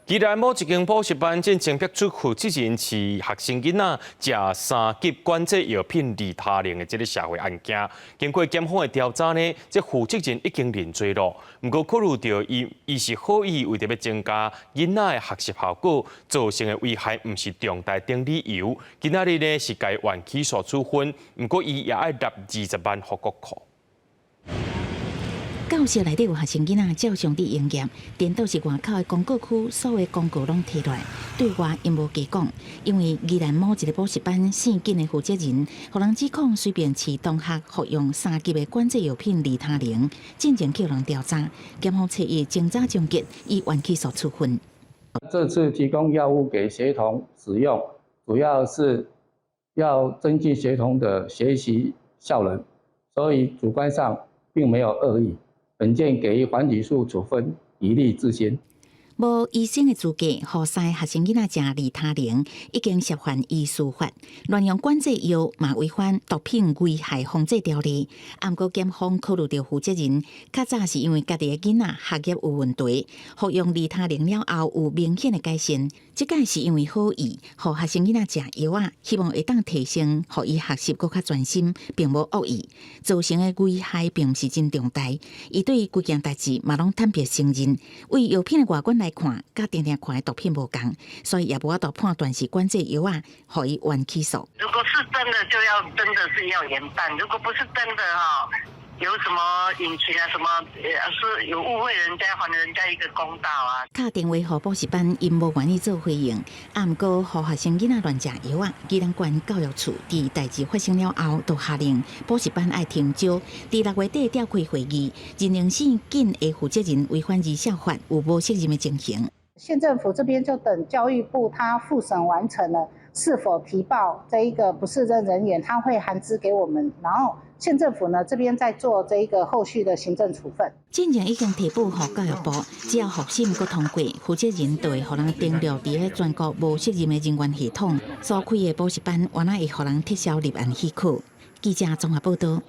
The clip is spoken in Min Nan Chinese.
宜蘭某一間補習班進前逼出負責人飼學生囡仔食三級管制藥品利他靈的這个社會案件，經過檢方的調查呢，這負責人已經認罪囉。毋過考慮著伊伊是好意為著欲增加囡仔的學習效果，造成的危害毋是重大等理由，今仔日呢是共緩起訴處分，毋過伊也愛納20萬予國庫。教室內底有學生囡仔照常佇營業，顛倒是外口的廣告區，所有廣告攏提落來，對外𪜶無加講。因為宜蘭某一个補習班姓金的負責人，予人指控隨便飼同學服用三級的管制藥品利他靈，進前予人調查，檢方揣一偵查終結，以緩起訴處分。這次提供藥物給學童使用，主要是要增進學童的學習效能，所以主觀上並沒有惡意。本件給予緩起訴處分，以利自新。無醫生的資格，予三个學生囡仔食利他靈，已經涉犯醫師法，亂用管制藥嘛違反毒品危害防制條例。毋過檢方考慮著負責人，較早是因為家己的囡仔學業有問題，服用利他靈了後有明顯的改善。這擺是因為好意，予學生囡仔食藥仔，希望會當提升，予伊學習閣較專心，並無惡意，造成的危害並毋是真重大。伊對規件代誌嘛攏坦白承認。為藥品的外觀來看，佮定定看的毒品無仝，所以也無法度判斷是管制藥仔，予伊緩起訴。如果是真的，就要真的是要嚴辦；如果不是真的，哈，有什麼隱情啊？什麼是有誤會人家，還人家一個公道啊？敲電話予補習班，𪜶無願意做回應。啊，毋過予學生囡仔亂食藥仔，宜蘭縣教育處佇代誌發生了後，就下令補習班愛停招。佇6月底召開會議，認定姓金的負責人違反兒少法，有無責任的情形。縣政府這邊就等教育部他複審完成了，是否提報這一個不適任人員，他會函知給我們，然後縣政府呢這邊在做這一個後續的行政處分。進前已經提報予教育部，只要複審閣通過，負責人就會予人登錄佇咧全國無責任的人員系統，所開的補習班原來會予人撤銷立案許可。記者綜合報道。